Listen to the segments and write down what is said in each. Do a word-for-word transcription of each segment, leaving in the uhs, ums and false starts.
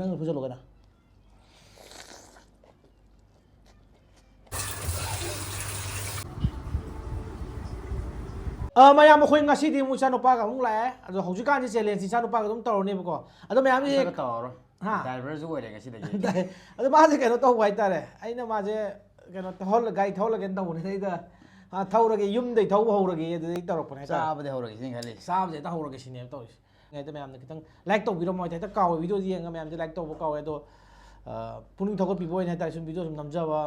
ꯅꯪ ꯐꯨꯖꯜꯂꯣ ꯀꯩꯅꯣ꯫ ꯑ, ꯃꯌꯥꯝ, ꯑꯩꯈꯣꯏ ꯉꯁꯤꯗꯤ ꯑꯃꯨꯛ ꯏꯆꯥꯅꯨꯄꯥꯒ ꯑꯃꯨꯛ ꯂꯥꯛꯑꯦ꯫ ꯑꯗꯣ ꯍꯧꯖꯤꯛꯀꯥꯟꯁꯤ challenge ꯏꯆꯥꯅꯨꯄꯥꯒ ꯑꯗꯨꯝ ꯇꯧꯔꯅꯦꯕꯀꯣ꯫ ꯑꯗꯣ ꯃꯌꯥꯝꯁꯤ ꯑꯝꯇꯒ ꯇꯧꯔꯔꯣꯏ꯫ ꯍꯥ? Diverꯁꯨ ꯑꯣꯏꯔꯦ ꯉꯁꯤꯗꯒꯤ꯫ ꯑꯗꯣ ꯃꯥꯁꯦ ꯀꯩꯅꯣ ꯇꯧꯕ ꯍꯥꯏꯇꯥꯔꯦ, ꯑꯩꯅ ꯃꯥꯁꯦ ꯀꯩꯅꯣ ꯇꯧꯍꯜꯂ-, ꯒꯥꯔꯤ ꯊꯧꯍꯜꯂꯒꯦꯅ ꯇꯧꯕꯅꯦ ꯑꯩꯗ꯫ ꯑ, ꯊꯧꯔꯒꯦ, ꯌꯨꯝꯗꯩ ꯊꯧꯕ ꯍꯧꯔꯒꯦ ꯑꯗꯨꯗꯩ ꯇꯧꯔꯛꯄꯅꯦ ꯍꯥꯏꯇꯥꯔꯦ꯫ ꯆꯥꯕꯗꯤ ꯍꯧꯔꯒꯦ ꯁꯤꯅꯤ ꯈꯜꯂꯤ꯫ ꯆꯥꯕꯁꯦ ꯍꯦꯛꯇ ꯍꯧꯔꯒꯦ ꯁꯤꯅꯦꯕ ꯇꯧꯔꯤꯁꯦ꯫ ꯍꯦꯛꯇ ꯃꯌꯥꯝꯅ ꯈꯤꯇꯪ like ꯇꯧꯕꯤꯔꯝꯃꯣ ꯍꯥꯏꯇꯥꯔꯦ꯫ ꯍꯦꯛꯇ ꯀꯥꯎꯋꯦ, video ꯌꯦꯡꯉꯒ ꯃꯌꯥꯝꯁꯦ like ꯇꯧꯕ ꯀꯥꯎꯋꯦ꯫ ꯑꯗꯣ, ꯑ, ꯄꯨꯛꯅꯤꯡ ꯊꯧꯒꯠꯄꯤꯕ ꯑꯣꯏꯅ ꯍꯥꯏꯇꯥꯔꯦ, ꯁꯨꯝ video ꯁꯨꯝ ꯅꯝꯖꯕ,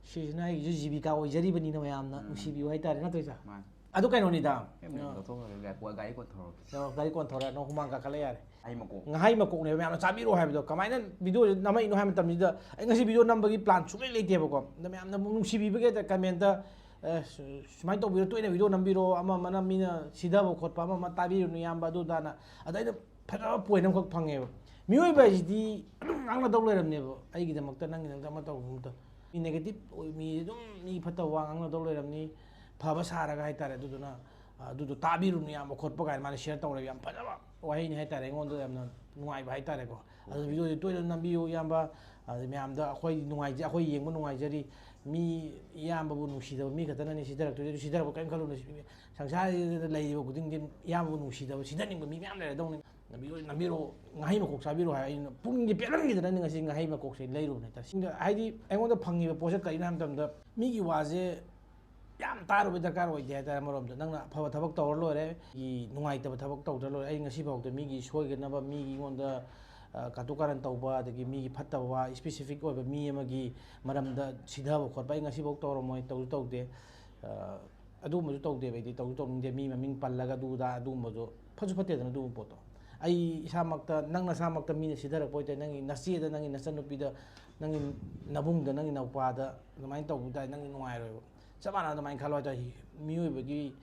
ꯁꯤꯁꯤꯅ ꯑꯩꯒꯤꯁꯨ ꯖꯤꯕꯤꯀꯥ ꯑꯣꯏꯖꯔꯤꯕꯅꯤꯅ ꯃꯌꯥꯝꯅ ꯎꯝ꯫ ꯅꯨꯡꯁꯤꯕꯤꯌꯨ ꯍꯥꯏꯇꯥꯔꯦ, ꯅꯠꯇ꯭ꯔ ꯏꯆꯥ? ꯃꯥꯅꯤ꯫ ꯑꯗꯨ ꯀꯩꯅꯣꯅꯤꯗ, ꯍꯦꯛ ꯑ, ꯂꯧꯊꯣꯛꯈ꯭ꯔꯒ ꯒꯥꯔꯤ ꯀꯣꯟ ꯊꯧꯔꯛꯀꯦ꯫ ꯀꯩꯅꯣ, ꯒꯥꯔꯤ ꯀꯣꯟ ꯊꯧꯔꯛꯑꯦ, ꯅꯪ ꯍꯨꯃꯥꯡ ꯀꯥꯈꯠꯂꯦ ꯌꯥꯔꯦ꯫ ꯑꯩ ꯃꯀꯣꯛ꯫ ꯉꯥꯍꯩ ꯃꯀꯣꯛꯅꯦꯕ ꯃꯌꯥꯝꯅ ꯆꯥꯕꯤꯔꯣ ꯍꯥꯏꯕꯗꯣ꯫ ꯀꯃꯥꯏꯅ video ꯁꯦ ꯅꯝꯃꯛꯏꯅꯣ ꯍꯥꯏꯕ ꯃꯇꯝꯁꯤꯗ, ꯑꯩ ꯉꯁꯤ video ꯅꯝꯕꯒꯤ plan ꯁꯨꯡꯂꯩ ꯂꯩꯇꯦꯕꯀꯣ꯫ ꯑꯗ ꯃꯌꯥꯝꯅ ꯑꯃꯨꯛ ꯅꯨꯡꯁꯤꯕꯤꯕꯒꯤ ꯍꯦꯛꯇ comment ꯇ, "ꯑꯦ, ꯁꯨ-, ꯁꯨꯃꯥꯏꯅ ꯇꯧꯕꯤꯔꯣ, ꯇꯣꯏꯅ video ꯅꯝꯕꯤꯔꯣ, ꯑꯃ ꯑꯃꯅ ꯃꯤꯅ ꯁꯤꯊꯕ ꯈꯣꯠꯄ ꯑꯃ ꯑꯃ ꯇꯥꯕꯤꯔꯨꯅꯨ ꯏꯌꯥꯝꯕ", ꯑꯗꯨ ꯑꯗꯥꯅ꯫ ꯑꯗ ꯑꯩꯅ ꯐꯖꯕ point ꯑꯃꯈꯛ ꯐꯪꯉꯦꯕ꯫ ꯃꯤꯑꯣꯏꯕ ꯍꯥꯏꯁꯤꯗꯤ ꯑꯗꯨꯝ ꯉꯥꯡꯅꯗꯧ ꯂꯩꯔꯝꯅꯦꯕ, ꯑꯩꯒꯤꯗꯃꯛꯇ, ꯅꯪꯒꯤꯗꯃꯛꯇ, ꯑꯃ ꯇꯧꯕꯗ꯫ ꯃꯤ negative ꯑꯣꯏ, ꯃꯤ ꯑꯗꯨꯝ ꯃꯤ ꯐꯠꯇꯕ ꯋꯥ ꯉꯥꯡꯅꯗꯧ ꯂꯩꯔꯝꯅꯤ, ꯐꯕ ꯁꯥꯔꯒ ꯍꯥꯏꯇꯥꯔꯦ꯫ ꯑꯗꯨꯗꯨꯅ, ꯑ, ꯑꯗꯨꯗꯣ ꯇꯥꯕꯤꯔꯨꯅꯨ ꯏꯌꯥꯝꯕ ꯈꯣꯠꯄ ꯀꯥꯏꯅ ꯃꯥꯅ share ꯇꯧꯔꯦꯕ꯫ ꯌꯥꯝ ꯐꯖꯕ ꯋꯥꯍꯩꯅꯤ ꯍꯥꯏꯇꯥꯔꯦ, ꯑꯩꯉꯣꯟꯗ ꯌꯥꯝꯅ ꯅꯨꯡꯉꯥꯏꯕ ꯍꯥꯏꯇꯥꯔꯦꯀꯣ꯫ ꯑꯗꯨ video ꯁꯦ ꯇꯣꯏꯅ ꯅꯝꯕꯤꯌꯨ ꯏꯌꯥꯝꯕ꯫ ꯑꯗ ꯃꯌꯥꯝꯗ ꯑꯩꯈꯣꯏ ꯅꯨꯡꯉꯥꯏꯖ-, ꯑꯩꯈꯣꯏ ꯌꯦꯡꯕ ꯅꯨꯡꯉꯥꯏꯖꯔꯤ꯫ ꯃꯤ ꯏꯌꯥꯝꯕꯕꯨ ꯅꯨꯡꯁꯤꯗꯕ ꯃꯤ ꯈꯛꯇꯅꯅꯤ ꯁꯤꯊꯔꯛꯇꯣꯏꯁꯦ꯫ ꯑꯗꯨ ꯁꯤꯊꯔꯛꯄ ꯀꯔꯤꯝ ꯈꯜꯂꯨꯅꯨ꯫ ꯁꯪꯁꯥꯔꯁꯤꯗ ꯂꯩꯔꯤꯕ ꯈꯨꯗꯤꯡꯒꯤ ꯏꯌꯥꯝꯕꯕꯨ ꯅꯨꯡꯁꯤꯗꯕ, ꯁꯤꯊꯅꯤꯡꯕ ꯃꯤ ꯃꯌꯥꯝ ꯂꯩꯔꯗꯧꯅꯤ꯫ ꯅꯝꯕꯤꯌꯨ, ꯅꯝꯕꯤꯔꯛꯑꯣ, ꯉꯥꯍꯩ ꯃꯀꯣꯛ ꯆꯥꯕꯤꯔꯣ ꯍꯥꯏ꯫ ꯑꯩꯅ ꯄꯨꯛꯅꯤꯡꯁꯦ ꯄꯦꯜꯍꯟꯈꯤꯗꯅꯅꯦ ꯉꯁꯤ ꯉꯥꯍꯩ ꯃꯀꯣꯛꯁꯦ ꯂꯩꯔꯨꯕꯅꯦ ꯍꯥꯏꯇꯥꯔꯦ꯫ ꯁꯤꯡꯗ-, ꯍꯥꯏꯗꯤ ꯑꯩꯉꯣꯟꯗ ꯐꯪꯉꯤꯕ ꯄꯣꯠꯁꯦ ꯀꯔꯤꯅꯣ ꯍꯥꯏꯕ ꯃꯇꯝꯗ, ꯃꯤꯒꯤ ꯋꯥꯁꯦ ꯌꯥꯝ ꯇꯥꯔꯨꯕꯩ ꯗꯔꯀꯥꯔ ꯑꯣꯏꯗꯦ ꯍꯥꯏꯇꯥꯔꯦ꯫ ꯑꯃꯔꯣꯝꯗ ꯅꯪꯅ ꯑꯐꯕ ꯊꯕꯛ ꯇꯧꯔ ꯂꯣꯏꯔꯦ, ꯃꯤꯒꯤ ꯅꯨꯡꯉꯥꯏꯇꯕ ꯊꯕꯛ ꯇꯧꯗ꯭ꯔ ꯂꯣꯏꯔꯦ꯫ ꯑꯩ ꯉꯁꯤꯐꯥꯎꯗ ꯃꯤꯒꯤ ꯁꯣꯏꯒꯅꯕ, ꯃꯤꯒꯤ ꯑꯩꯉꯣꯟꯗ, ꯑ, ꯀꯥꯇꯨ ꯀꯥꯔꯟ ꯇꯧꯕ, ꯑꯗꯒꯤ ꯃꯤꯒꯤ ꯐꯠꯇꯕ ꯋꯥ, specific ꯑꯣꯏꯕ ꯃꯤ ꯑꯃꯒꯤ ꯃꯔꯝꯗ ꯁꯤꯊꯕ ꯈꯣꯠꯄ ꯑꯩ ꯉꯁꯤꯐꯥꯎ ꯇꯧꯔꯝꯃꯣꯏ, ꯇꯧꯁꯨ ꯇꯧꯗꯦ꯫ ꯑ, ꯑꯗꯨꯒꯨꯝꯕꯁꯨ ꯇꯧꯗꯦꯕ ꯑꯩꯗꯤ, ꯇꯧꯁꯨ ꯇꯧꯅꯤꯡꯗꯦ꯫ ꯃꯤ ꯃꯃꯤꯡ ꯄꯜꯂꯒ ꯑꯗꯨ ꯑꯗꯥ ꯑꯗꯨꯒꯨꯝꯕꯗꯣ ꯐꯁꯨ ꯐꯠꯇꯦꯗꯅ ꯑꯗꯨꯒꯨꯝꯕ ꯄꯣꯠꯇꯣ꯫ ꯑꯩ ꯏꯁꯥꯃꯛꯇ, ꯅꯪ ꯅꯁꯥꯃꯛꯇ ꯃꯤꯅ ꯁꯤꯊꯔꯛꯄ ꯑꯣꯏꯇꯥꯔꯗꯤ, ꯅꯪꯒꯤ ꯅꯆꯦꯗ, ꯅꯪꯒꯤ ꯅꯆꯟꯅꯨꯄꯤꯗ, ꯅꯪꯒꯤ ꯅꯕꯨꯡꯗ, ꯅꯪꯒꯤ ꯅꯧꯄꯥꯗ ꯑꯗꯨꯃꯥꯏꯅ ꯇꯧꯕ ꯇꯥꯔꯗꯤ ꯅꯪꯗꯤ ꯅꯨꯡꯉꯥꯏꯔꯣꯏꯕ꯫ ꯆꯞ ꯃꯥꯟꯅꯅ ꯑꯗꯨꯃꯥꯏꯅ ꯈꯜꯂꯣ ꯍꯥꯏꯇꯥꯔꯦ꯫ ꯃꯤꯑꯣꯏꯕꯒꯤ,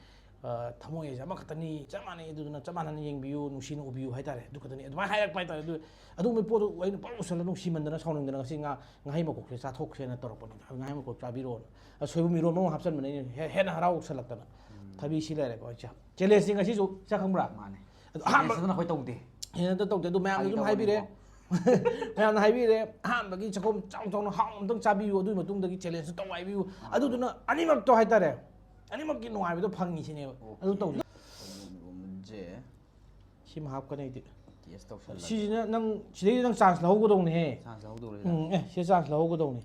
ꯑ, ꯊꯃꯣꯏ ꯍꯥꯏꯁꯦ ꯑꯃꯈꯛꯇꯅꯤ, ꯆꯞ ꯃꯥꯟꯅꯩ꯫ ꯑꯗꯨꯗꯨꯅ ꯆꯞ ꯃꯥꯟꯅꯅ ꯌꯦꯡꯕꯤꯌꯨ, ꯅꯨꯡꯁꯤꯅ ꯎꯕꯤꯌꯨ ꯍꯥꯏꯇꯥꯔꯦ꯫ ꯑꯗꯨ ꯈꯛꯇꯅꯤ꯫ ꯑꯗꯨꯃꯥꯏꯅ ꯍꯥꯏꯔꯛꯄ ꯍꯥꯏꯇꯥꯔꯦ꯫ ꯑꯗꯨ, ꯑꯗꯨꯒꯨꯝꯕ ꯄꯣꯠꯇꯨ ꯑꯩꯅ ꯄꯪꯎ ꯎꯁꯜꯂ ꯅꯨꯡꯁꯤꯃꯟꯗꯅ ꯁꯥꯎꯅꯤꯡꯗꯅ ꯉꯁꯤ ꯉꯥ, ꯉꯥꯍꯩ ꯃꯀꯣꯛꯁꯦ ꯆꯥꯊꯣꯛꯁꯦꯅ ꯇꯧꯔꯛꯄꯅꯤꯗ꯫ ꯉꯥꯍꯩ ꯃꯀꯣꯛ ꯆꯥꯕꯤꯔꯣꯅ꯫ ꯑ, ꯁꯣꯏꯕꯨꯝ ꯏꯔꯣꯟꯕ ꯑꯃ ꯍꯥꯞꯆꯟꯕꯅꯦ ꯑꯩꯅ ꯍꯦ-, ꯍꯦꯟꯅ ꯍꯔꯥꯎꯁꯜꯂꯛꯇꯅ꯫ ꯎꯝ꯫ ꯊꯕꯤ ꯁꯤ ꯂꯩꯔꯦꯀꯣ, ꯏꯆꯥ꯫ Challenge ꯁꯤ ꯉꯁꯤꯁꯨ, ꯏꯆꯥ, ꯈꯪꯕ꯭ꯔꯥ? ꯃꯥꯅꯦ꯫ ꯑꯗꯣ ꯑꯍꯥꯟꯕ challenge ꯑꯗꯨꯅ ꯑꯩꯈꯣꯏ ꯇꯧꯗꯦ꯫ ꯍꯦꯟꯅ ꯑꯝꯇ ꯇꯧꯗꯦ꯫ ꯑꯗꯨ ꯃꯌꯥꯝꯅ ꯐꯥꯒꯤ ꯑꯗꯨꯝ ꯍꯥꯏꯕꯤꯔꯦ꯫ ꯇꯧꯕꯅꯤꯀꯣ꯫ ꯃꯌꯥꯝꯅ ꯍꯥꯏꯕꯤꯔꯦ, ꯑꯍꯥꯟꯕꯒꯤ ꯆꯥꯛꯈꯨꯝ ꯆꯥꯎ ꯆꯥꯎꯅ ꯍꯥꯎꯅ ꯑꯝꯇꯪ ꯆꯥꯕꯤꯌꯨ, ꯑꯗꯨꯒꯤ ꯃꯇꯨꯡꯗꯒꯤ ꯆꯦꯂꯦꯟꯖꯇꯣ ꯇꯧ ꯍꯥꯏꯕꯤꯌꯨ꯫ ꯑꯗꯨꯗꯨꯅ ꯑꯅꯤꯃꯛꯇꯣ ꯍꯥꯏꯇꯥꯔꯦ, ꯑꯅꯤꯃꯛꯀꯤ ꯅꯨꯡꯉꯥꯏꯕꯗꯣ ꯐꯪꯉꯤꯁꯤꯅꯦꯕ꯫ ꯑꯗꯨ ꯇꯧꯁꯤ꯫ ꯁꯣꯏꯕꯨꯝꯁꯦ ꯁꯤꯃ ꯍꯥꯞꯀꯅꯤ ꯑꯩꯗꯤ꯫ Test ꯇꯧꯁꯜꯂꯒ ꯁꯤꯁꯤꯅ ꯅꯪ ꯁꯤꯗꯩꯗꯤ ꯅꯪ ꯆꯥꯟꯁ ꯂꯧꯍꯧꯒꯗꯧꯅꯤꯍꯦ꯫ ꯆꯥꯟꯁ ꯂꯧꯍꯧꯗꯧꯔꯦ꯫ ꯎꯝ, ꯑꯦ, ꯁꯤ ꯆꯥꯟꯁ ꯂꯧꯍꯧꯒꯗꯧꯅꯤ꯫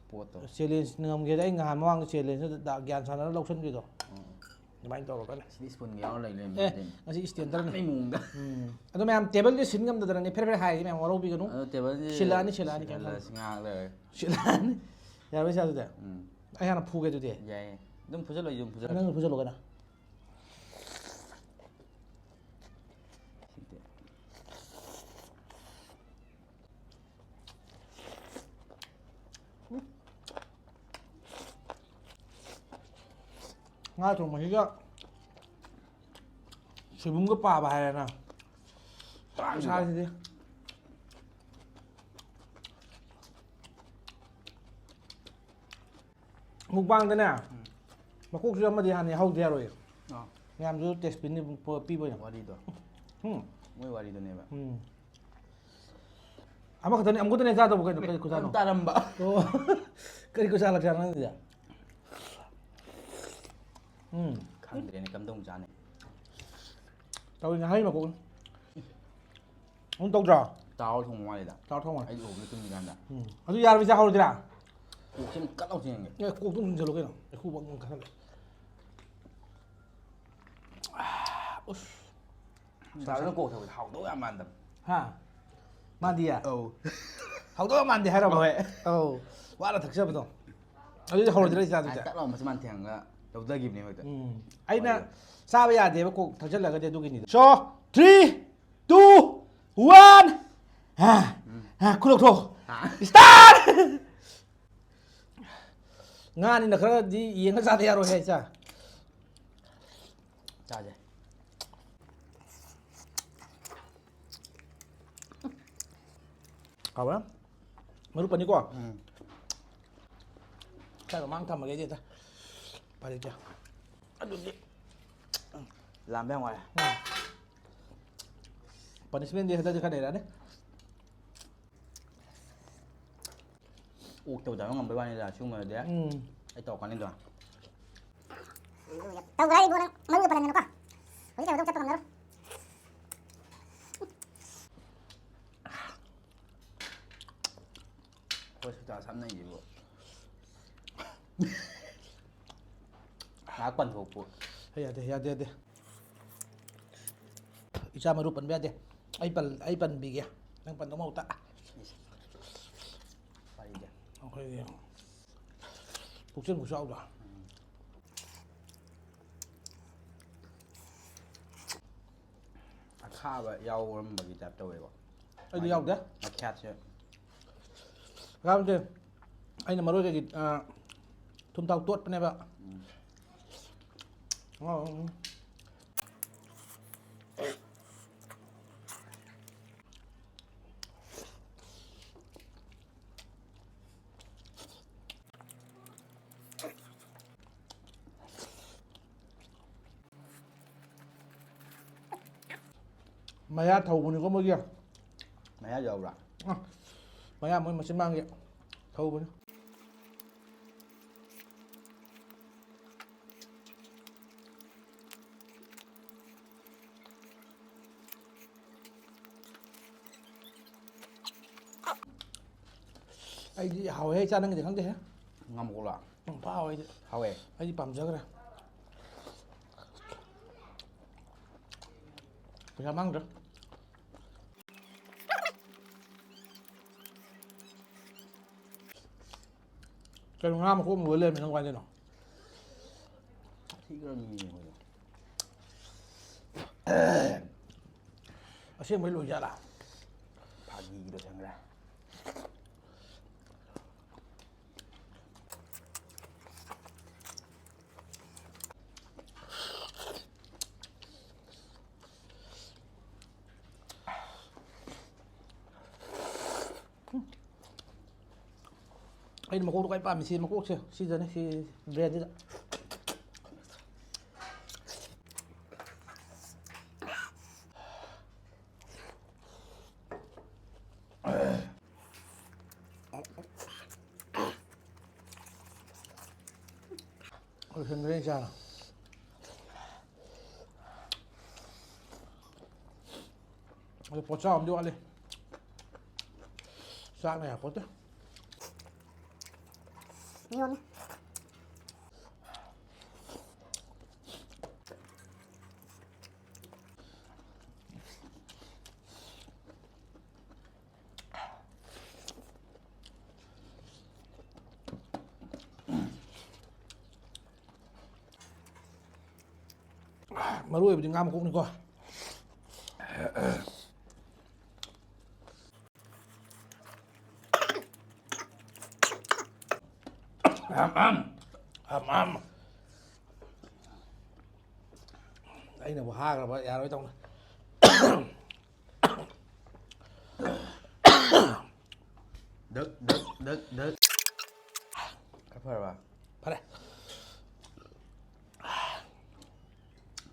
ꯄꯣꯠꯇꯣ ꯆꯦꯂꯦꯟꯖ ꯉꯝꯒꯦꯗ ꯑꯩ ꯅꯍꯥꯟ ꯃꯃꯥꯡꯗ ꯆꯦꯂꯦꯟꯖꯇ ꯒ꯭ꯌꯥꯟ ꯁꯥꯟꯅꯔ ꯂꯧꯁꯟꯈ꯭ꯔꯤꯗꯣ꯫ ꯑꯗꯨꯃꯥꯏꯅ ꯇꯧꯔꯒꯅꯦ꯫ ꯁꯤꯗꯤ ꯁ꯭ꯄꯨꯟꯒ ꯌꯥꯎꯔ ꯂꯩ ꯑꯦ, ꯂꯩꯔꯝꯃꯦ꯫ ꯉꯁꯤ ꯏꯁꯇꯦꯟꯗꯔꯅꯤ꯫ ꯃꯑꯣꯡꯗ꯫ ꯎꯝ꯫ ꯑꯗꯣ ꯃꯌꯥꯝ ꯇꯦꯕꯜꯗꯤ ꯁꯤꯟ ꯉꯝꯗꯗꯅꯅꯦ ꯐꯦꯔꯦ ꯐꯦꯔꯦ ꯍꯥꯏꯔꯤꯁꯦ ꯃꯌꯥꯝ ꯋꯥꯔꯧꯕꯤꯒꯅꯨ꯫ ꯑꯗꯣ ꯇꯦꯕꯜꯁꯤ ꯁꯤꯜꯂꯛꯑꯅꯤ, ꯁꯤꯜꯂꯛꯑꯅꯤ, ꯀꯩꯝ ꯁꯤꯜꯂꯛꯑꯅꯤ, ꯈꯜꯂꯨꯅꯨ꯫ ꯉꯥꯏꯍꯥꯛ ꯂꯩꯔꯒ꯫ ꯁꯤꯜꯂꯛꯑꯅꯤ꯫ ꯌꯥꯔꯣꯏꯁꯦ ꯑꯗꯨꯗꯤ꯫ ꯎꯝ꯫ ꯑꯩ ꯍꯥꯟꯅ ꯐꯨꯒꯦ ꯑꯗꯨꯗꯤ꯫ ꯌꯥꯏꯌꯦ꯫ ꯑꯗꯨꯝ ꯐꯨꯖꯜꯂꯣ, ꯑꯩꯁꯨ ꯑꯗꯨꯝ ꯐꯨꯖꯜꯂꯣ꯫ ꯅꯪ ꯐꯨꯖꯜꯂꯣ ꯀꯩꯅꯣ꯫ ꯁꯤꯗꯤ꯫ ꯉꯥ ꯊꯣꯡꯕꯁꯤꯒ ꯁꯣꯏꯕꯨꯝꯒ ꯄꯥꯕ ꯍꯥꯏꯔꯦꯅ꯫ ꯄꯨꯔꯥ ꯁꯥꯁꯤꯗꯤ꯫ ꯃꯨꯛꯕꯥꯡꯗꯅꯦ ꯃꯀꯣꯛꯁꯨ ꯑꯃꯗꯤ ꯍꯥꯟꯅ ꯌꯥꯍꯧꯗ ꯌꯥꯔꯣꯏ꯫ ꯑꯥ꯫ ꯃꯌꯥꯝꯁꯨ ꯇꯦꯁ ꯄꯤꯅꯤ, ꯄꯤꯕ ꯑꯣꯏꯅ꯫ ꯋꯥꯔꯤꯗꯣ꯫ ꯎꯝ꯫ ꯃꯣꯏ ꯋꯥꯔꯤꯗꯨꯅꯦꯕ꯫ ꯎꯝ꯫ ꯑꯃꯈꯛꯇꯅꯦ, ꯑꯃꯨꯛꯈꯛꯇꯅꯦ ꯆꯥꯗꯧꯕ ꯀꯩꯅꯣ? ꯀꯔꯤ ꯈꯨꯆꯥꯅꯣ? ꯑꯗꯨꯝ ꯇꯥꯔꯝꯕ꯫ ꯑꯣ꯫ ꯀꯔꯤ ꯈꯨꯆꯥ ꯂꯛꯆꯥꯅꯣ ꯅꯪꯒꯤꯗꯤ? ꯎꯝ꯫ ꯈꯪꯗ꯭ꯔꯦꯅꯦ ꯀꯝꯗꯧ ꯆꯥꯅꯤ꯫ ꯇꯧꯔꯤ ꯉꯥꯍꯩ ꯃꯀꯣꯛ꯫ ꯑꯃꯨꯛ ꯇꯧꯗ꯭ꯔꯣ? ꯇꯥꯎꯔ ꯊꯣꯡꯕ ꯃꯥꯜꯂꯤꯗ꯫ ꯇꯥꯎꯔ ꯊꯣꯡꯕꯅꯦ꯫ ꯑꯩ ꯎꯍꯧꯗꯦ ꯇꯨꯝꯃꯤꯀꯥꯟꯗ꯫ ꯎꯝ꯫ ꯑꯗꯨ ꯌꯥꯔꯕꯤ ꯆꯥꯍꯧꯔꯗꯤꯔꯥ? ꯀꯣꯛꯁꯦ ꯑꯃꯨꯛ ꯀꯠ ꯂꯥꯎ ꯆꯦꯟꯒꯦ꯫ ꯑꯦ, ꯀꯣꯛꯇꯨ ꯎꯝꯁꯤꯜꯂꯨ ꯀꯩꯅꯣ꯫ ꯑꯩ ꯈꯨꯕ ꯑꯃꯨꯛ ꯀꯟꯍꯜꯂꯦ꯫ ꯎꯁ꯫ ꯆꯥꯗꯅ ꯀꯣꯛ ꯊꯛꯄꯁꯦ ꯍꯥꯎꯗꯧ ꯌꯥꯝ ꯃꯥꯟꯗꯕ꯫ ꯍꯥ? ꯃꯥꯟꯗꯤꯌꯦ? ꯑꯧ꯫ ꯍꯥꯎꯗꯧ ꯌꯥꯝ ꯃꯥꯟꯗꯦ ꯍꯥꯏꯔꯕ? ꯍꯣꯏ꯫ ꯑꯧ꯫ ꯋꯥꯅ ꯊꯛꯆꯕꯗꯣ꯫ ꯑꯗꯨꯗꯤ ꯍꯧꯔꯗꯤꯔ ꯏꯆꯥꯗꯨꯗꯤ? ꯇꯛ ꯂꯥꯎ ꯃꯆꯤꯟ ꯃꯥꯟ ꯊꯦꯡꯉꯒ ꯂꯧꯊꯈꯤꯕꯅꯦ ꯍꯦꯛꯇ꯫ ꯎꯝ꯫ ꯑꯩꯅ ꯍꯣꯏ꯫ ꯆꯥꯕ ꯌꯥꯗꯦꯕ ꯀꯣꯛ ꯊꯛꯆꯜꯂꯒꯗꯤ ꯑꯗꯨꯒꯤꯅꯤꯗ꯫ So, three, two, one. ꯍꯥ, ꯍꯥ, ꯈꯨꯠ ꯂꯧꯊꯣꯛ꯫ ꯍꯥ? Start! ꯉꯥꯅꯤꯅ ꯈꯔꯗꯤ ꯌꯦꯡꯉ ꯆꯥꯗ ꯌꯥꯔꯣꯏꯍꯦ, ꯏꯆꯥ꯫ ꯆꯥꯁꯦ꯫ ꯍꯥꯎꯕ꯭ꯔꯥ? ꯃꯔꯨꯞ ꯑꯅꯤꯀꯣ? ꯎꯝ꯫ ꯈꯔ ꯃꯥꯡ ꯊꯝꯃꯒꯦ ꯑꯩꯗꯤ ꯍꯦꯛꯇ꯫ ꯎꯄꯥꯏ ꯂꯩꯇꯦ꯫ ꯑꯗꯨꯗꯤ ꯂꯥꯝꯕ ꯌꯥꯝ ꯋꯥꯔꯦ꯫ ꯄꯅꯤꯁꯃꯦꯟꯗꯤ ꯍꯟꯗꯛꯇꯤ ꯈꯔ ꯂꯩꯔꯛꯑꯅꯤ꯫ ꯑꯣꯛꯇꯕ ꯆꯥꯕ ꯉꯝꯕꯩ ꯋꯥꯅꯤꯗ, ꯁꯤꯒꯨꯝꯕꯗꯗꯤ ꯎꯝ꯫ ꯑꯩ ꯇꯧꯔꯛꯀꯅꯤꯗꯣ꯫ ꯇꯧꯈ꯭ꯔꯦ ꯏꯕꯣ, ꯅꯪ ꯃꯔꯨꯒ ꯄꯜꯍꯟꯒꯅꯨꯀꯣ꯫ ꯍꯧꯖꯤꯛ ꯇꯧꯕꯗꯣ ꯆꯠꯄ ꯉꯝꯃꯔꯣꯏ꯫ ꯍꯣꯁꯄꯤꯇꯥꯜ ꯁꯝꯅꯩꯁꯤꯕꯨ꯫ ꯉꯥꯏꯍꯥꯛ ꯄꯟꯊꯣꯛꯄꯨ꯫ ꯌꯥꯗꯦ, ꯌꯥꯗꯦ, ꯌꯥꯗꯦ꯫ ꯏꯆꯥ ꯃꯔꯨ ꯄꯟꯕ ꯌꯥꯗꯦ꯫ ꯑꯩ ꯄꯟ-, ꯑꯩ ꯄꯟꯕꯤꯒꯦ꯫ ꯅꯪ ꯄꯟꯗꯧ ꯃꯍꯨꯠꯇ꯫ ꯋꯥꯔꯤꯁꯦ꯫ ꯑꯩꯈꯣꯏꯒꯤ ꯄꯨꯛꯆꯦꯜ ꯈꯨꯆꯥꯎꯗꯣ꯫ ꯑꯈꯥꯕ ꯌꯥꯎꯔꯝꯕꯒꯤ ꯇꯥꯏꯞ ꯇꯧꯋꯦꯕ꯫ ꯑꯩꯗꯤ ꯌꯥꯎꯗꯦ꯫ ꯃꯈ꯭ꯌꯥꯠꯁꯦ꯫ ꯌꯥꯎꯗꯦ꯫ ꯑꯩꯅ ꯃꯔꯣꯏ ꯀꯩꯀꯩ, ꯑ, ꯊꯨꯝ ꯊꯥꯎ ꯇꯣꯠꯄꯅꯦꯕ꯫ ꯎꯝ꯫ ꯑꯣ, ꯎꯝ꯫ ꯃꯌꯥ ꯊꯧꯕꯅꯤꯀꯣ ꯃꯣꯏꯒꯤ꯫ ꯃꯌꯥ ꯌꯥꯎꯕ꯭ꯔꯥ? ꯑ, ꯃꯌꯥ ꯃꯣꯏ ꯃꯆꯤꯟ ꯃꯥꯡꯒꯤ ꯊꯧꯕꯅꯤ꯫ ꯑꯩꯗꯤ ꯍꯥꯎꯋꯦ, ꯆꯥꯅꯤꯡꯗꯦ ꯈꯪꯗꯦꯍꯦ꯫ ꯉꯥꯃꯨꯀꯣꯛꯂꯣ? ꯎꯝ, ꯐꯥ ꯍꯥꯎꯋꯦ ꯑꯩꯗꯤ꯫ ꯍꯥꯎꯋꯦ? ꯑꯩꯗꯤ ꯄꯥꯝꯖꯈ꯭ꯔꯦ꯫ ꯄꯩꯁꯥ ꯃꯥꯡꯗ꯭ꯔꯦ꯫ ꯀꯩꯅꯣ, ꯉꯥ ꯃꯀꯣꯛ ꯑꯃ ꯂꯣꯏ ꯂꯩꯔꯝꯃꯤ, ꯅꯪ ꯀꯃꯥꯏꯅ ꯇꯧꯔꯤꯅꯣ? ꯁꯥꯊꯤꯈ꯭ꯔꯕꯅꯤꯅꯦ ꯑꯩꯈꯣꯏꯗꯣ꯫ ꯑꯁꯦꯡꯕꯩ ꯂꯣꯏ ꯖꯥꯠꯂꯥ? ꯐꯥꯒꯤꯒꯤ ꯂꯣꯏꯁꯟꯈ꯭ꯔꯦ꯫ ꯑꯩꯅ ꯃꯀꯣꯛꯇꯣ ꯈ꯭ꯋꯥꯏ ꯄꯥꯝꯃꯤ, ꯁꯤ ꯃꯀꯣꯛꯁꯦ, ꯁꯤꯗꯅꯦ, ꯁꯤ ꯕ꯭ꯔꯦꯟꯁꯤꯗ꯫ ꯂꯣꯏꯁꯤꯟꯈ꯭ꯔꯦ ꯏꯟꯁꯥꯡ꯫ ꯑꯗꯨ ꯄꯣꯠꯆꯥꯎ ꯑꯃꯗꯤ ꯋꯥꯠꯂꯤ꯫ ꯆꯥꯛꯅ ꯌꯥꯄꯣꯠꯇꯦ꯫ ꯃꯤꯉꯣꯟꯅꯦ꯫ ꯃꯔꯨ ꯑꯣꯏꯕꯗꯤ ꯉꯥ ꯃꯀꯣꯛꯅꯤꯀꯣ꯫ ꯑꯝ, ꯑꯝ꯫ ꯑꯝ, ꯑꯝ꯫ ꯑꯩꯅꯕꯨ ꯍꯥꯈ꯭ꯔꯕ ꯌꯥꯔꯣꯏ ꯇꯧꯅ꯫ ꯗꯛ, ꯗꯛ, ꯗꯛ, ꯗꯛ꯫ ꯈꯔ ꯐꯔꯕ? ꯐꯔꯦ꯫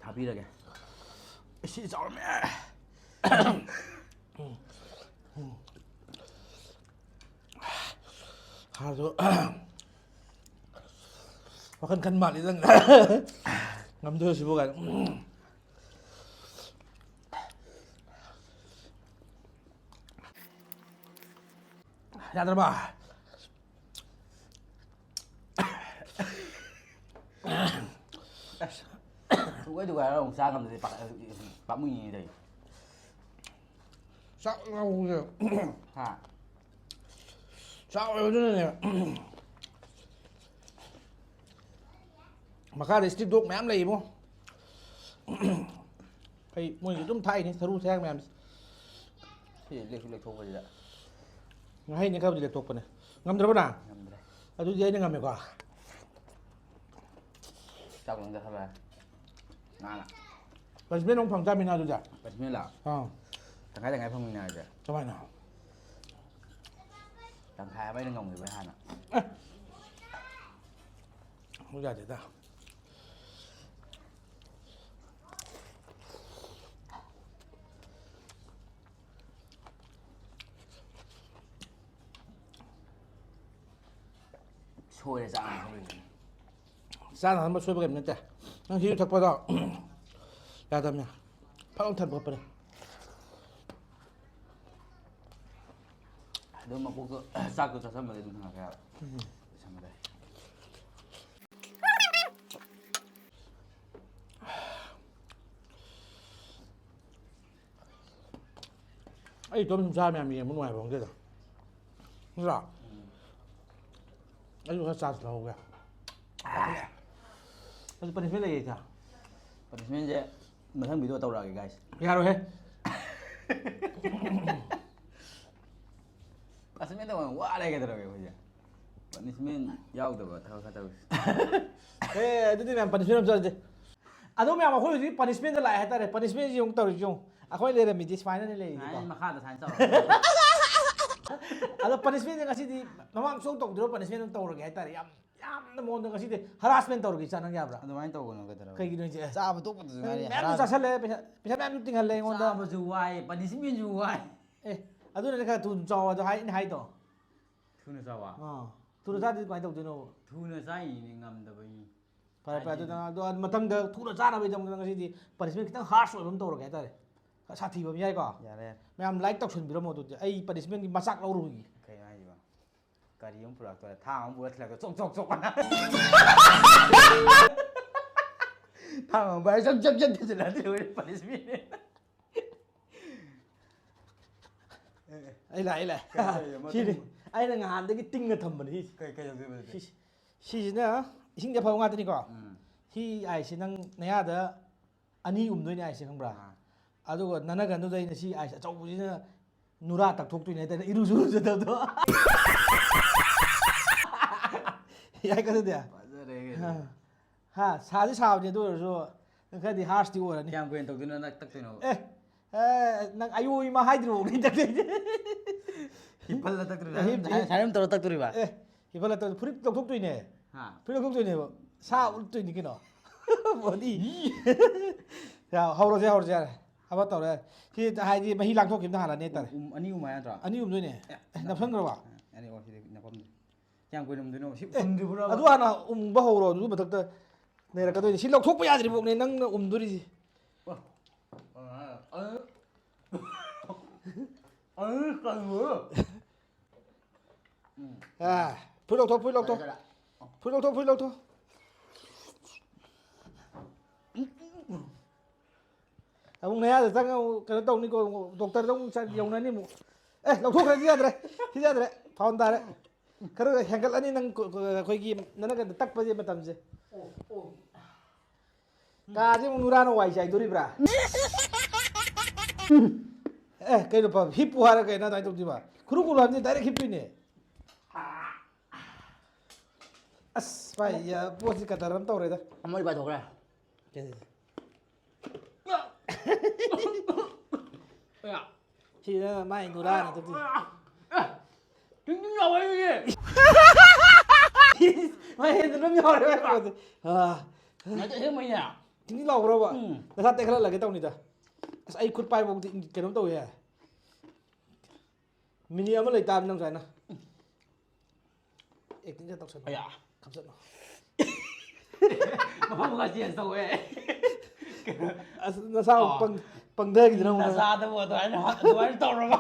ꯊꯥꯕꯤꯔꯒꯦ꯫ ꯏꯁꯤ ꯆꯥꯎꯔꯝꯃꯦ꯫ ꯍꯥꯔꯗꯣ ꯋꯥꯈꯜ ꯈꯟ ꯃꯥꯜꯂꯤ ꯅꯪ꯫ ꯉꯝꯗꯣꯏꯔꯣ ꯁꯤꯕꯨ ꯀꯥꯏꯅ꯫ ꯌꯥꯗ꯭ꯔꯕ? ꯑꯁ, ꯊꯨꯒꯥꯏ ꯊꯨꯒꯥꯏꯔꯒ ꯑꯃꯨꯛ ꯆꯥ ꯉꯝꯗ꯭ꯔꯗꯤ ꯄꯥ-, ꯄꯥꯝꯃꯨꯏꯅꯦ ꯇꯧꯔꯤꯁꯦ꯫ ꯆꯥꯛ ꯉꯧꯕꯁꯦ꯫ ꯍꯥ? ꯆꯥꯛ ꯑꯣꯏꯕꯗꯨꯅꯅꯦ꯫ ꯃꯈꯥꯗ street dog ꯃꯌꯥꯝ ꯂꯩꯌꯦꯕꯣ꯫ ꯑꯩ ꯃꯣꯏꯒꯤ ꯑꯗꯨꯝ ꯊꯥꯛꯏꯅꯤ ꯁꯔꯨ ꯁꯌꯥꯡ ꯃꯌꯥꯝꯁꯦ꯫ ꯁꯤ ꯂꯦꯛꯁꯨ ꯂꯦꯛꯊꯣꯛꯄꯁꯤꯗ꯫ ꯉꯥꯍꯩꯅ ꯈꯔꯕꯨꯗꯤ ꯂꯦꯛꯊꯣꯛꯄꯅꯦ꯫ ꯉꯝꯗ꯭ꯔꯕ ꯅꯪ? ꯉꯝꯗ꯭ꯔꯦ꯫ ꯑꯗꯨꯗꯤ ꯑꯩꯅ ꯉꯝꯃꯦꯀꯣ꯫ ꯆꯥꯛ ꯂꯣꯏ ꯆꯥꯊꯠꯂꯦ꯫ ꯉꯥꯅ꯫ Punishment ꯑꯃꯨꯛ ꯐꯪ ꯇꯥꯃꯤꯅ ꯑꯗꯨꯗꯤ꯫ Punishment ꯂꯣ? ꯑꯥ꯫ ꯇꯪꯈꯥꯏ ꯇꯪꯈꯥꯏ ꯐꯪꯃꯤꯟꯅꯔꯁꯦ꯫ ꯀꯃꯥꯏꯅ? ꯇꯪꯈꯥꯏ ꯑꯃ ꯑꯩꯅ ꯉꯝꯈꯤꯕꯩ ꯍꯥꯟꯅ꯫ ꯑꯦ꯫ ꯑꯃꯨꯛ ꯌꯥꯗꯦꯗ꯫ ꯁꯣꯏꯔꯦ ꯆꯥꯛ ꯉꯥꯏꯍꯥꯛ ꯂꯩꯔꯤ꯫ ꯆꯥꯅ ꯍꯟꯕ ꯁꯣꯏꯕ ꯀꯩꯝ ꯅꯠꯇꯦ꯫ ꯅꯪ ꯍꯤꯗꯨ ꯊꯛꯄꯗꯣ ꯌꯥꯗꯕꯅꯦ꯫ ꯐꯖꯅ ꯊꯟꯕ ꯈꯣꯠꯄꯅꯦ꯫ ꯑꯗꯨꯝ ꯃꯀꯣꯛꯇꯣ ꯆꯥꯛꯇꯣ ꯆꯥꯁꯟꯕꯗ ꯑꯗꯨꯝ ꯊꯪꯉꯛꯄ ꯌꯥꯕ꯫ ꯎꯝ꯫ ꯆꯥꯁꯟꯕꯗ꯫ ꯑꯩ ꯏꯇꯣꯝ ꯁꯨꯝ ꯆꯥ ꯃꯌꯥꯝ ꯌꯦꯡꯕ ꯅꯨꯡꯉꯥꯏꯕ ꯈꯪꯗꯦꯗ꯫ ꯅꯠꯇ꯭ꯔꯣ? ꯑꯩꯁꯨ ꯈꯔ ꯆꯥꯁꯤ ꯂꯧꯍꯧꯒꯦ꯫ ꯑꯗꯨ ꯄꯅꯤꯁꯃꯦꯟ ꯂꯩꯌꯦ ꯏꯆꯥ꯫ ꯄꯅꯤꯁꯃꯦꯟꯁꯦ ꯃꯊꯪ ꯚꯤꯗꯤꯑꯣ ꯇꯧꯔꯛꯑꯒꯦ, ꯒꯥꯏꯁ꯫ ꯌꯥꯔꯣꯏꯍꯦ꯫ ꯄꯅꯤꯁꯃꯦꯟ ꯇꯧꯕ ꯌꯥꯝ ꯋꯥꯔꯦ ꯀꯩꯗꯧꯔꯒꯦ ꯑꯩꯈꯣꯏꯁꯦ? ꯄꯅꯤꯁꯃꯦꯟ ꯌꯥꯎꯗꯕ ꯊꯕꯛ ꯈꯔ ꯇꯧꯁꯤ꯫ ꯑꯦ, ꯑꯗꯨꯗꯤ ꯃꯌꯥꯝ ꯄꯅꯤꯁꯃꯦꯟ ꯑꯃ ꯆꯠꯂꯁꯦ꯫ ꯑꯗꯣ ꯃꯌꯥꯝ ꯑꯩꯈꯣꯏ ꯍꯧꯖꯤꯛ ꯄꯅꯤꯁꯃꯦꯟꯗ ꯂꯥꯛꯑꯦ ꯍꯥꯏꯇꯥꯔꯦ꯫ ꯄꯅꯤꯁꯃꯦꯟꯁꯤ ꯑꯃꯨꯛ ꯇꯧꯔꯤꯁꯤ ꯌꯦꯡꯉꯨ꯫ ꯑꯩꯈꯣꯏ ꯂꯩꯔꯝꯃꯤꯗꯤ ꯁꯨꯃꯥꯏꯅꯅꯦ ꯂꯩꯔꯤꯁꯤꯀꯣ꯫ ꯁꯨꯃꯥꯏꯅ ꯃꯈꯥꯗ ꯁꯨꯃꯥꯏꯅ ꯇꯧꯔꯒ꯫ ꯑꯗꯣ ꯄꯅꯤꯁꯃꯦꯟꯁꯦ ꯉꯁꯤꯗꯤ ꯃꯃꯥꯡ ꯁꯨꯡꯇꯧ ꯇꯧꯗ꯭ꯔꯤꯕ ꯄꯅꯤꯁꯃꯦꯟ ꯑꯃ ꯇꯧꯔꯒꯦ ꯍꯥꯏꯇꯥꯔꯦ꯫ ꯌꯥꯝ, ꯌꯥꯝꯅ ꯃꯉꯣꯟꯗ ꯉꯁꯤꯗꯤ ꯍꯔꯥꯁꯃꯦꯟ ꯇꯧꯔꯒꯦ, ꯏꯆꯥ, ꯅꯪ ꯌꯥꯕ꯭ꯔꯥ? ꯑꯗꯨꯃꯥꯏꯅ ꯇꯧꯒꯅꯨ, ꯀꯩꯗꯧꯔꯒꯦ? ꯀꯩꯒꯤꯅꯣ ꯍꯥꯏꯁꯦ? ꯆꯥꯕ ꯇꯣꯛꯄꯗꯁꯨ ꯉꯥꯏꯔꯤ, ꯃꯌꯥꯝꯁꯨ ꯍꯔꯥꯁ- ꯆꯥꯁꯜꯂꯦ, ꯄꯩꯁꯥ, ꯄꯩꯁꯥ ꯃꯌꯥꯝꯁꯨ ꯇꯤꯡꯍꯜꯂꯦ ꯑꯩꯉꯣꯟꯗ꯫ ꯆꯥꯕꯁꯨ ꯋꯥꯏ, ꯄꯅꯤꯁꯃꯦꯟꯁꯨ ꯋꯥꯏ꯫ ꯑꯦ, ꯑꯗꯨꯅꯅꯦ ꯈꯔ ꯊꯨꯅ ꯆꯥꯎ ꯍꯥꯏꯗꯣ ꯍꯥꯏ-, ꯑꯩꯅ ꯍꯥꯏꯗꯣ꯫ ꯊꯨꯅ ꯆꯥꯎꯕ? ꯑꯥ, ꯊꯨꯅ ꯆꯥꯗ꯭ꯔꯗꯤ ꯀꯃꯥꯏꯅ ꯇꯧꯗꯣꯏꯅꯣ? ꯊꯨꯅ ꯆꯥꯏꯅꯤꯅꯦ, ꯉꯝꯗꯕꯩꯅꯤ꯫ ꯐꯔꯦ, ꯐꯔꯦ, ꯍꯥꯏꯗꯤ ꯑꯗꯨꯗꯤ ꯅꯪ ꯑꯗꯣ ꯃꯊꯪꯗ ꯊꯨꯅ ꯆꯥꯅꯕꯒꯤꯗꯃꯛꯇ ꯉꯁꯤꯗꯤ ꯄꯅꯤꯁꯃꯦꯟ ꯈꯤꯇꯪ ꯍꯥꯔꯁ ꯑꯣꯏꯕ ꯑꯃ ꯇꯧꯔꯒꯦ ꯍꯥꯏꯇꯥꯔꯦ꯫ ꯈꯔ ꯁꯥꯊꯤꯕ ꯑꯃ ꯌꯥꯏꯀꯣ? ꯌꯥꯔꯦ, ꯌꯥꯔꯦ꯫ ꯃꯌꯥꯝ ꯂꯥꯏꯛ ꯇꯧꯁꯟꯕꯤꯔꯝꯃꯣ ꯑꯗꯨꯗꯤ꯫ ꯑꯩ ꯄꯅꯤꯁꯃꯦꯟꯒꯤ ꯃꯆꯥꯛ ꯂꯧꯔꯨꯈꯤꯒꯦ꯫ ꯀꯩꯅꯣ ꯍꯥꯏꯁꯤꯕꯣ? ꯒꯥꯔꯤ ꯑꯃ ꯄꯨꯔꯛꯇꯣꯔꯦ, ꯊꯥꯡ ꯑꯃ ꯄꯨꯔ ꯊꯤꯜꯂꯛꯇꯣꯔꯦ, ꯆꯣꯛ, ꯆꯣꯛ, ꯆꯣꯛ ꯑꯅ꯫ ꯊꯥꯡ ꯑꯃ ꯄꯥꯏꯔ ꯆꯞ, ꯆꯞ, ꯆꯞ ꯊꯤꯜꯂꯛꯑꯗꯤ ꯂꯣꯏꯔꯦ, ꯄꯅꯤꯁꯃꯦꯟꯅꯦ꯫ ꯑꯩ ꯂꯥꯛꯑꯦ, ꯑꯩ ꯂꯥꯛꯑꯦ꯫ ꯀꯩ, ꯀꯩ, ꯃꯇꯨꯝ-, ꯁꯤꯅꯤ꯫ ꯑꯩꯅ ꯉꯍꯥꯟꯗꯒꯤ ꯇꯤꯡꯉ ꯊꯝꯕꯅꯤ ꯁꯤꯁꯦ꯫ ꯀꯩ, ꯀꯩ ꯇꯧꯗꯣꯏꯕ ꯑꯗꯨꯗꯤ? ꯁꯤꯁꯦ꯫ ꯁꯤꯁꯤꯅ ꯏꯁꯤꯡꯁꯦ ꯑꯐꯕ ꯉꯥꯛꯇꯅꯤꯀꯣ꯫ ꯎꯝ꯫ ꯁꯤ ꯑꯥꯏꯁꯁꯦ ꯅꯪ ꯅꯌꯥꯗ ꯑꯅꯤ ꯎꯝꯗꯣꯏꯅꯦ ꯑꯥꯏꯁꯁꯦ, ꯈꯪꯕ꯭ꯔꯥ? ꯑꯥ꯫ ꯑꯗꯨꯒ ꯅꯅꯒꯟꯗꯨꯗ ꯑꯩꯅ ꯁꯤ ꯑꯥꯏꯁ ꯑꯆꯧꯕꯁꯤꯅ ꯅꯨꯔꯥ ꯇꯛꯊꯣꯛꯇꯣꯏꯅꯦ ꯍꯥꯏꯇꯥꯔꯦ, ꯏꯔꯨꯁꯨ ꯂꯨꯖꯗꯕꯗꯣ꯫ ꯌꯥꯏ ꯀꯩꯅꯣꯗꯤ? ꯐꯖꯔꯦ ꯀꯩꯅꯣ꯫ ꯍꯥ, ꯁꯥꯗꯤ ꯁꯥꯕꯅꯤ, ꯑꯗꯨ ꯑꯣꯏꯔꯁꯨ ꯈꯔꯗꯤ ꯍꯥꯔꯁꯇꯤ ꯑꯣꯏꯔꯅꯤ꯫ ꯀꯌꯥꯝ ꯀꯨꯏꯅ ꯇꯧꯗꯣꯏꯅꯣ ꯅꯪ ꯇꯛꯇꯣꯏꯅꯣ? ꯑꯦ, ꯑꯦ, ꯅꯪ ꯑꯌꯣ ꯏꯃꯥ ꯍꯥꯏꯗ꯭ꯔꯤꯕꯧꯅꯤ ꯇꯛꯇꯣꯏꯁꯦ꯫ ꯍꯤꯞꯐꯜꯂ ꯇꯛꯇꯣꯔꯤꯕ? ꯍꯤꯞ-, ꯍꯤꯞ-, ꯁꯥꯏ-, ꯁꯥꯏ ꯑꯗꯨꯝ ꯇꯧꯔ ꯇꯛꯇꯣꯔꯤꯕ? ꯑꯦ, ꯍꯤꯞꯐꯜꯂ ꯇꯛ-, ꯐꯨꯔꯤꯠ ꯂꯧꯊꯣꯛꯇꯣꯏꯅꯦ꯫ ꯍꯥ? ꯐꯨꯔꯤꯠ ꯂꯧꯊꯣꯛꯇꯣꯏꯅꯦꯕ꯫ ꯁꯥ ꯎꯠꯇꯣꯏꯅꯤ ꯀꯩꯅꯣ꯫ ꯕꯣꯗꯤ꯫ ꯏ! ꯌꯥ, ꯍꯧꯔꯁꯦ, ꯍꯧꯔꯁꯦ, ꯌꯥꯔꯦ꯫ ꯑꯃ ꯇꯧꯔꯦ꯫ ꯁꯤ ꯍꯥꯏꯗꯤ ꯃꯍꯤ ꯂꯥꯡꯊꯣꯛꯈꯤꯕꯅ ꯍꯥꯜꯂꯅꯤ ꯍꯥꯏꯇꯥꯔꯦ꯫ ꯎꯝ, ꯑꯅꯤ ꯑꯍꯨꯝ ꯍꯥꯏ ꯅꯠꯇ꯭ꯔꯣ? ꯑꯅꯤ ꯎꯝꯗꯣꯏꯅꯦ꯫ ꯑꯦ, ꯑꯦ, ꯅꯞꯁꯟꯈ꯭ꯔꯕ? ꯑꯅꯤ ꯑꯍꯨꯝ ꯁꯤꯗꯤ ꯅꯞꯐꯝꯗꯦ꯫ ꯀꯌꯥꯝ ꯀꯨꯏꯅ ꯎꯝꯗꯣꯏꯅꯣ? ꯁꯤ ꯑꯦ, ꯎꯝꯗ꯭ꯔꯤꯕ꯭ꯔꯕ? ꯑꯗꯨ ꯍꯥꯟꯅ ꯎꯝꯕ ꯍꯧꯔꯣ, ꯑꯗꯨ ꯃꯊꯛꯇ ꯅꯩꯔꯛꯀꯗꯣꯏꯅꯤ꯫ ꯁꯤ ꯂꯧꯊꯣꯛꯄ ꯌꯥꯗ꯭ꯔꯤꯐꯥꯎꯅꯦ ꯅꯪꯅ ꯎꯝꯗꯣꯔꯤꯁꯤ꯫ ꯑ, ꯑ, ꯑ, ꯀꯩꯅꯣ? ꯑꯥ, ꯐꯨꯔꯤꯠ ꯂꯧꯊꯣꯛ, ꯐꯨꯔꯤꯠ ꯂꯧꯊꯣꯛ꯫ ꯐꯨꯔꯤꯠ ꯂꯧꯊꯣꯛ, ꯐꯨꯔꯤꯠ ꯂꯧꯊꯣꯛ꯫ ꯑꯃꯨꯛ ꯅꯌꯥꯗ ꯆꯪꯉ ꯑꯃꯨꯛ ꯀꯩꯅꯣ ꯇꯧꯅꯤꯀꯣ, ꯑꯃꯨꯛ ꯗꯣꯛꯇꯔꯗ ꯑꯃꯨꯛ ꯆꯠ-, ꯌꯧꯅꯅꯤ ꯑꯃꯨꯛ꯫ ꯑꯦ, ꯂꯧꯊꯣꯛꯈ꯭ꯔꯦ, ꯁꯤ ꯌꯥꯗ꯭ꯔꯦ, ꯁꯤ ꯌꯥꯗ꯭ꯔꯦ, ꯐꯥꯎꯟ ꯇꯥꯔꯦ꯫ ꯈꯔ ꯍꯦꯟꯒꯠꯂꯅꯤ ꯅꯪ ꯀ-, ꯀ-, ꯑꯩꯈꯣꯏꯒꯤ ꯅꯅꯒꯟꯗ ꯇꯛꯄꯁꯦ ꯃꯇꯝꯁꯦ꯫ ꯀꯥꯁꯦ ꯑꯃꯨꯛ ꯅꯨꯔꯥꯅ ꯋꯥꯏ ꯆꯥꯏꯗꯣꯔꯤꯕ꯭ꯔꯥ? ꯑꯦ, ꯀꯩꯅꯣ ꯄꯥ, ꯍꯤꯞꯄꯨ ꯍꯥꯏꯔ ꯀꯩꯅꯣ ꯑꯗꯨꯃꯥꯏꯅ ꯇꯧꯗꯣꯏꯕ? ꯈꯨꯔꯨ ꯈꯨꯔꯨ ꯍꯥꯏꯕꯅꯤ, ꯗꯥꯏꯔꯦꯛ ꯍꯤꯞꯇꯣꯏꯅꯦ꯫ ꯑꯁ ꯚꯥꯏ, ꯌꯥ, ꯄꯣꯠꯁꯤ ꯀꯗꯔ ꯑꯃ ꯇꯧꯔꯦꯗ꯫ ꯑꯃꯗꯤ ꯄꯥꯏꯊꯣꯛꯈ꯭ꯔꯦ꯫ ꯀꯩ? ꯑꯌꯥ꯫ ꯁꯤꯗ ꯃꯥꯏ ꯅꯨꯔꯥꯅ ꯑꯗꯨꯗꯤ꯫ ꯑꯦ, ꯇꯤꯡ ꯇꯤꯡ ꯂꯥꯎꯋꯦ ꯑꯩꯒꯤꯗꯤ꯫ ꯃꯥꯏ ꯍꯦꯟꯗ ꯑꯗꯨꯝ ꯌꯥꯎꯔꯦ ꯃꯥꯏ ꯄꯣꯠꯁꯦ꯫ ꯑꯥ꯫ ꯅꯠꯇꯦ, ꯑꯁꯦꯡꯕꯩꯅꯦ꯫ ꯇꯤꯡ ꯇꯤꯡ ꯂꯥꯎꯕ꯭ꯔꯣꯕ? ꯎꯝ꯫ ꯅꯁꯥ ꯇꯦꯛꯈꯠꯂꯛꯂꯒꯦ ꯇꯧꯅꯤꯗ꯫ ꯑꯁ, ꯑꯩ ꯈꯨꯠ ꯄꯥꯏꯕꯐꯥꯎꯗꯤ ꯀꯩꯅꯣꯝ ꯇꯧꯋꯦ꯫ ꯃꯤꯅꯤꯠ ꯑꯃ ꯂꯩꯇꯥꯕꯅꯤ ꯅꯪ ꯁꯨꯃꯥꯏꯅ꯫ ꯑꯦꯛꯇꯤꯡꯒ ꯇꯧꯁꯜꯂꯣ꯫ ꯑꯌꯥ꯫ ꯈꯞꯆꯠꯂꯣ꯫ ꯃꯐꯝꯒ ꯆꯦꯟꯖ ꯇꯧꯋꯦ꯫ ꯑꯁ, ꯅꯁꯥ ꯑꯃꯨꯛ ꯑꯥ꯫ ꯄꯪ-, ꯄꯪꯊꯈꯤꯗꯅ ꯑꯃꯨꯛ ꯅꯪ꯫ ꯅꯁꯥꯗꯕꯨ ꯑꯗꯨꯃꯥꯏꯅ, ꯑꯗꯨꯃꯥꯏꯅ ꯇꯧꯔꯕ?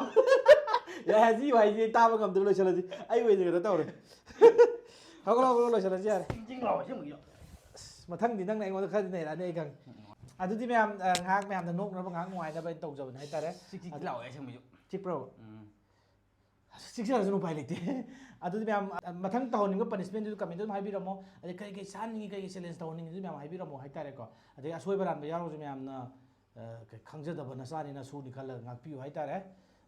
ꯌꯥꯏ, ꯁꯤ ꯋꯥꯍꯩꯁꯤ ꯇꯥꯕ ꯉꯝꯗ꯭ꯔꯦ, ꯂꯣꯏꯁꯤꯜꯂꯁꯤ꯫ ꯑꯩ ꯑꯣꯏꯅ ꯀꯩꯅꯣ ꯇꯧꯔꯦ꯫ ꯍꯧꯒꯠꯂꯣ, ꯍꯧꯒꯠꯂꯣ, ꯂꯣꯏꯁꯤꯜꯂꯁꯤ ꯌꯥꯔꯦ꯫ ꯆꯤꯡ ꯆꯤꯡ ꯂꯥꯎꯋꯦ ꯑꯁꯦꯡꯕꯒꯤ꯫ ꯑꯁ, ꯃꯊꯪꯗꯤ ꯅꯪꯅ ꯑꯩꯉꯣꯟꯗ ꯈꯔꯗꯤ ꯅꯩꯔꯛꯑꯅꯤ, ꯑꯩ ꯈꯪꯉꯦ꯫ ꯑꯗꯨꯗꯤ ꯃꯌꯥꯝ, ꯑ, ꯉꯥꯏꯍꯥꯛ ꯃꯌꯥꯝꯅ ꯅꯣꯛꯅꯕ, ꯉꯥꯏꯍꯥꯛ ꯅꯨꯡꯉꯥꯏꯅꯕ ꯑꯩꯅ ꯇꯧꯖꯕꯅꯦ ꯍꯥꯏꯇꯥꯔꯦ꯫ ꯆꯤꯛ ꯆꯤꯛ ꯂꯥꯎꯋꯦ ꯑꯁꯦꯡꯕꯒꯤ꯫ ꯆꯤꯛꯄ꯭ꯔꯣ? ꯎꯝ꯫ ꯆꯤꯛꯆꯔꯁꯨ ꯎꯄꯥꯏ ꯂꯩꯇꯦ꯫ ꯑꯗꯨꯗꯤ ꯃꯌꯥꯝ, ꯑ, ꯃꯊꯪ ꯇꯧꯍꯟꯅꯤꯡꯕ ꯄꯅꯤꯁꯃꯦꯟꯗꯨꯁꯨ ꯀꯃꯦꯟꯇ ꯑꯗꯨꯝ ꯍꯥꯏꯕꯤꯔꯝꯃꯣ꯫ ꯑꯗꯩ ꯀꯔꯤ ꯀꯔꯤ ꯆꯥꯍꯟꯅꯤꯡꯉꯤ, ꯀꯔꯤ ꯀꯔꯤ ꯆꯦꯂꯦꯟꯖ ꯇꯧꯍꯟꯅꯤꯡꯉꯤꯗꯨꯁꯨ ꯃꯌꯥꯝ ꯍꯥꯏꯕꯤꯔꯝꯃꯣ ꯍꯥꯏꯇꯥꯔꯦꯀꯣ꯫ ꯑꯗꯩ ꯑꯁꯣꯏꯕ ꯑꯔꯥꯟꯕ ꯌꯥꯎꯔꯁꯨ ꯃꯌꯥꯝꯅ, ꯑ, ꯀ-, ꯈꯪꯖꯗꯕ ꯅꯆꯥꯅꯤꯅ ꯁꯨꯅꯤ ꯈꯜꯂꯒ ꯉꯥꯛꯄꯤꯌꯨ ꯍꯥꯏꯇꯥꯔꯦ꯫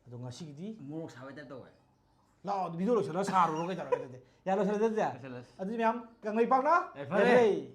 ꯑꯗꯣ ꯉꯁꯤꯒꯤꯗꯤ ꯃꯣꯔꯣꯛ ꯁꯥꯕꯩ ꯇꯥꯏꯞ ꯇꯧꯋꯦ꯫ ꯂꯥꯛꯑꯣ, ꯚꯤꯗꯤꯑꯣ ꯂꯣꯏꯁꯤꯜꯂꯒ ꯁꯥꯔꯨꯔꯣ, ꯀꯩꯗꯧꯔꯒꯦ ꯑꯗꯨꯗꯤ? ꯌꯥ, ꯂꯣꯏꯁꯤꯜꯂꯁꯦ ꯑꯗꯨꯗꯤ? ꯂꯣꯏꯁꯤꯜꯂꯁꯤ꯫ ꯑꯗꯨꯗꯤ ꯃꯌꯥꯝ ꯀꯪꯂꯩꯄꯥꯛꯅ ꯌꯥꯏꯐꯔꯦ꯫ ꯌꯥꯏꯐꯔꯦ꯫